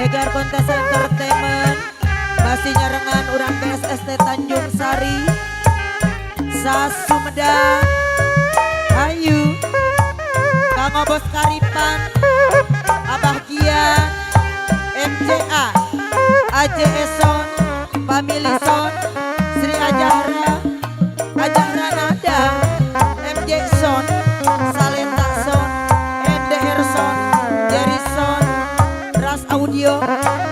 Egar Kontes Entertainment masih nyarengan urang BSST Tanjung Sari Sas Sumedang. Ayu Kang Bos Karipan, Abah Gian, MCA, AJ Eson, Family Son, Sri Ajahra, Ajahra Nada, MJ Son, Salenta Son, NDR Son, Jerry Son, Ras Audio,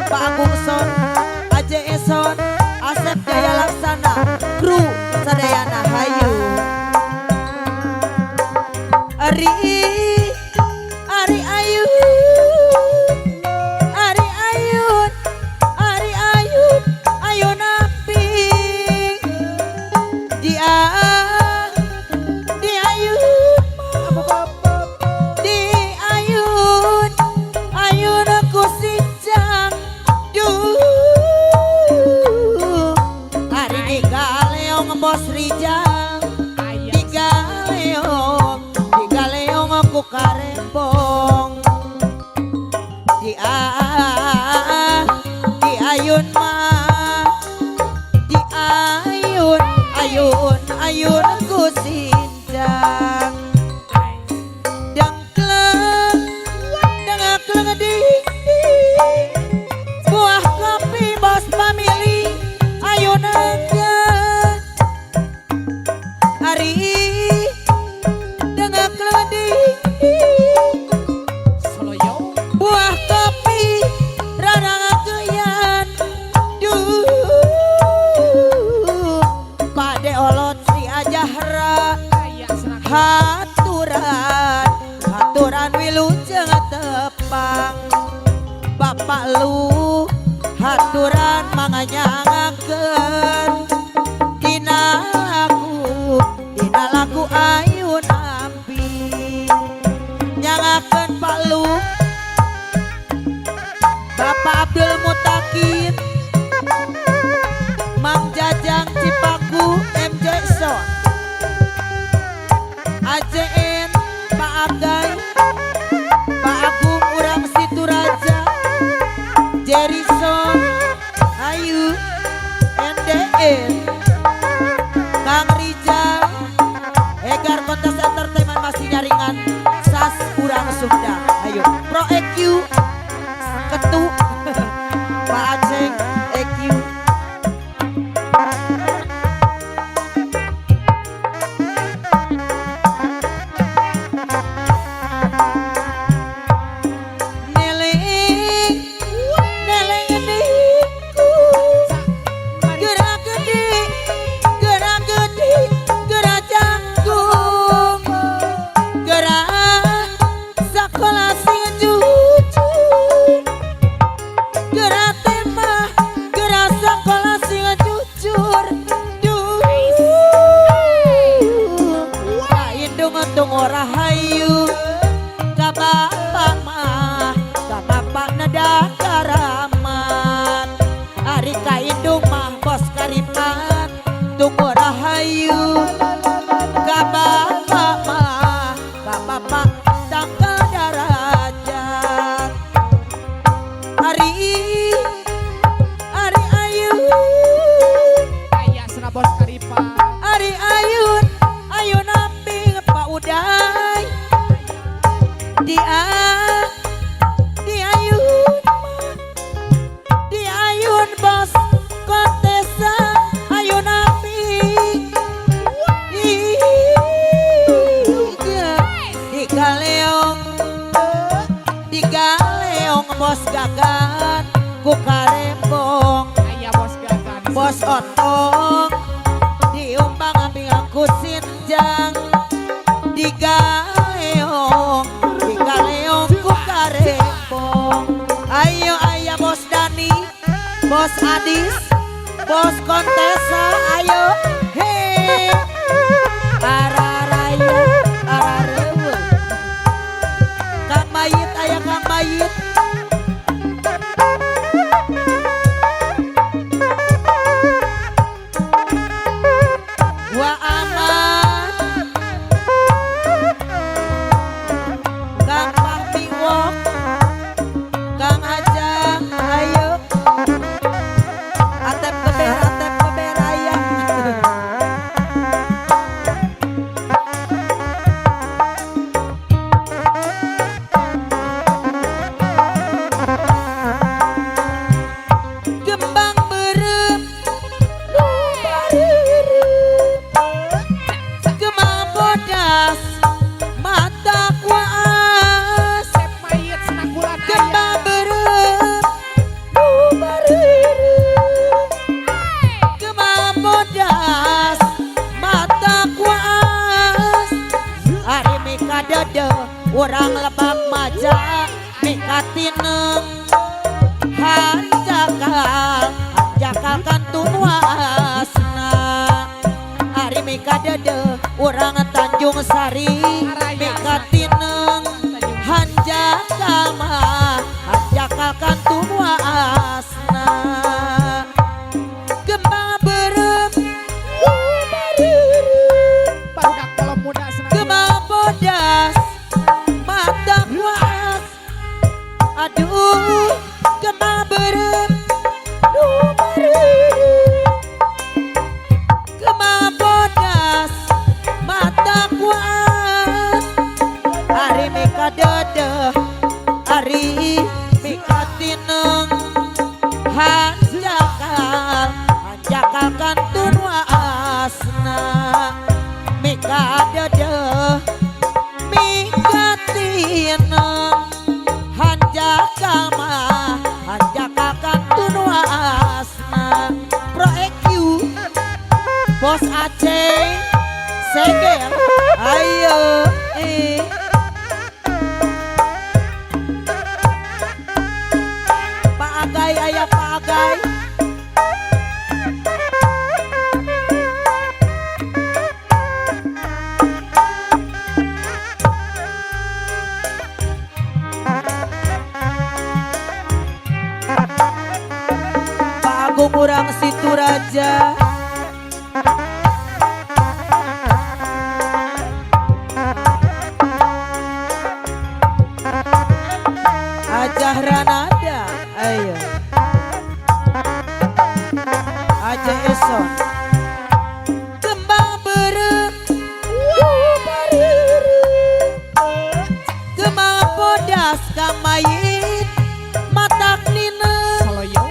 Pak Agung Son, AJ Eson, Asep Jaya Laksana, Kru Sadayana. Hayu Ari Ari Ayun, Ari Ayun, Ari Ayun, ayo namping dia di ayun, di ayun ayun aku sinjang. Duh, Ari di galeong bos Rijal, di galeong, di galeong aku karembong di a di ayun mah di ayun ayun ayun aku sinjang. Dangkleng dangkleng di buah kopi bos family ayo nangga. Ari dangkleng di Soloyo. Buah kopi rarangkeyan. Duh, Pade olot Sri Ajahra. Aya serak. Haturan haturan wilujeng tepang Bapak lu, haturan manganyangakeun dina lagu, dina lagu ayu nampi nyangakeun Pak Lu, Bapak Abdul Mutakin, Mang Jajang Cipaku, MJ Son, AJN, Pak Agai, Pak Agung Urang Situraja, Jerison, Ayu NDN, Kang Rijal, Egar Kontes Entertainment masih nyaringan Sas Urang Sunda. Ayo Pro EQ Ketu Pak Aceng EQ. Neleng neleng diku gerak gede gerak gede gerak jangkung gerak sekolah sing jujur gerak tema gerak sekolah sing jujur. Duh, indung tung ora hayu ka bapak mah, ka bapak neda karamat. Ari ka indung mah bos karipan tung ora hayu ka bapak mah, ka bapak tangkal darajat. Ari Ari ayun. Aya serak bos Karipan. Ari ayun ayun namping Pak Uday di ayun di ayun bos Kontesa ayun namping di galeong, di galeong bos Gagan ku karembong. Aya bos Gagan. Bos Otong diumbang ambing aku sinjang di galeong, di galeong ku karembong. Ayo ayah bos Dani, bos Adis, bos Kontesa, ayo hei araraya ararewe Kang Mayit, ayah Kang Mayit. Wa aman Kang Fahmi Wok, Kang Ajang. Mikatineng hanjakal hanjakal kantun waasna. Ari mikadede urang Tanjung Sari mikatineng hanjakal mah hanjakal kantun waasna. Gema berem Barudak kalau muda senang. Gema bodas mata puas. Aduh gema berem gema bodas mata kuat. Ari mika dedeh ari mika tineng hanjakal hanjakal kantun waasna. Mika dedeh mika tineng hanjakal mah hanjakal kantun waasna. Pro EQ Bos Aceh Segel ayo eh. Pak Agai ayah Pak Agai. Pak Agung urang Situraja. Ajah Ranada ayo Aja Eson. Kembang berem Kembang bodas kamayit matak nina. Soloyo.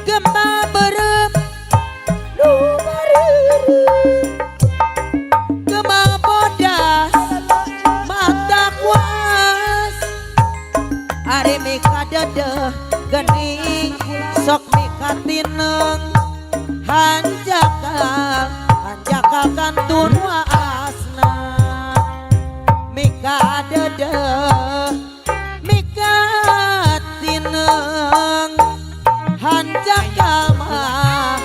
Gema berem Gema bodas mata kuas. Ari mika dedeh gening sok mika tineng hanjakal hanjakal kantun waasna. Mika dedeh mika tineng hanjakal mah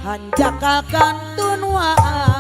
hanjakal kantun waasna.